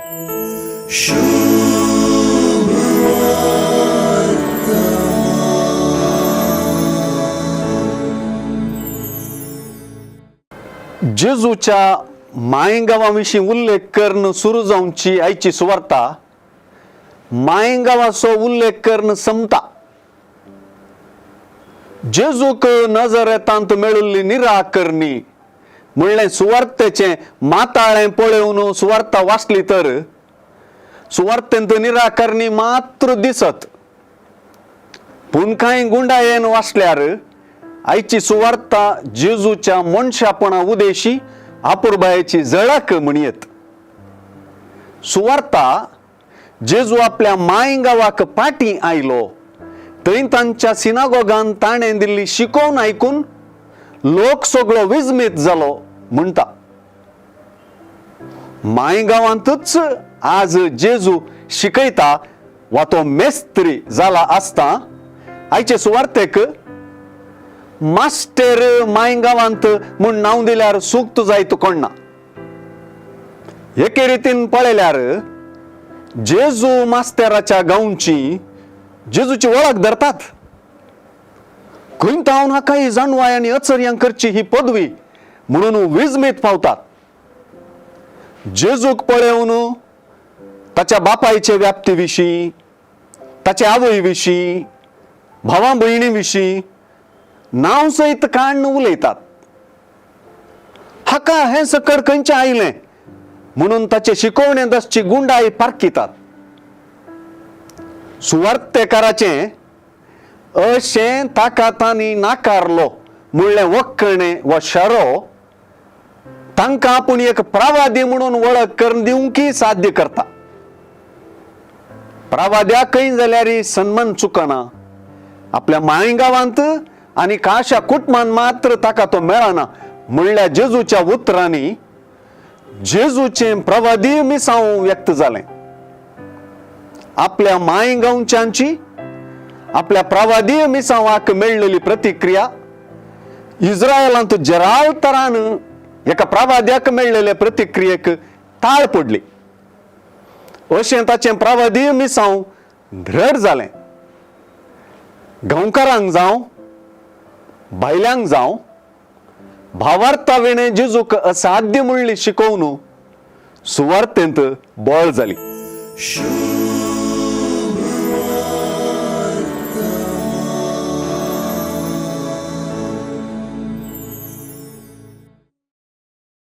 जेजूच्या मायगांवा विशीं उल्लेख करून सुरू जावची आयची सुवार्ता मायगांवाचो उल्लेख करून संपता. जेजूक नजरेतांत मेळिल्ली निराकरणी म्हणलें सुवार्तेचें माताळें पळोवन सुवार्ता वाचली तर सुवार्तेंत निराकरणी मात्र दिसत, पूण कांय गुंडायेन वाचल्यार आयची सुवार्ता जेजूच्या मनशापणा उदेशी आपुरबायेची झळक म्हणयेत. सुवार्ता जेजू आपल्या माय गांवाक पाटी आयलो थंय तांच्या सिनागोगान ताणें दिल्ली शिकोवन आयकून लोक सगळो विजमीत जालो म्हणटा. माय गांवांतूच आज जेजू शिकयता वा तो मेस्त्री जाला आसता आयचे सुवार्तेक मास्टर माय गांवांत म्हूण नांव दिल्यार सुक्त जायत कोण ना. एके रितीन पळयल्यार जेजू मास्तेराच्या गांवची जेजूची वळख धरतात. खंय तावन हाका ही जाणवाय आनी अचर्यां करची ही पदवी म्हणून विजमीत पावतात. जेजूक पळोवन ताच्या बापायचे व्याप्ती विशीं, ताचे आवय विशीं, भावा भयणी विशीं नांव सयत काण्ण उलयतात. हाका हें सकड खंयचें आयलें म्हणून ताचे शिकोवणेंत आसची गुंडाय पारखितात. सुवार्तेकाराचें अशें ताका तांणी नाकारलो म्हणलें वक्कणें वा शरो तांकां आपूण एक प्रवादी म्हणून वळख करून दिवंकी साध्य करता. प्रवाद्याकय जाल्यार सन्मान चुकना. आपल्या माय गांवांत आनी काशा कुटुंबान मात्र ताका तो मेळना म्हणल्या जेजूच्या उतरांनी जेजूचें प्रवादीय मिसांव व्यक्त जालें. आपल्या माय गांवच्यांची आपल्या प्रवादीय मिसांवाक मेळलेली प्रतिक्रिया इस्रायलांत जराल तरान एका प्रवाद्याक मेळलेले प्रतिक्रियेक ताळ पडली. अशें ताचें प्रवादीय मिसांव द्रढ जालें. गांवकारांक जावं बायल्यांक जावं भावार्था विणें जेजूक असाध्य म्हणली शिकोवन सुवार्तेंत बळ जाली.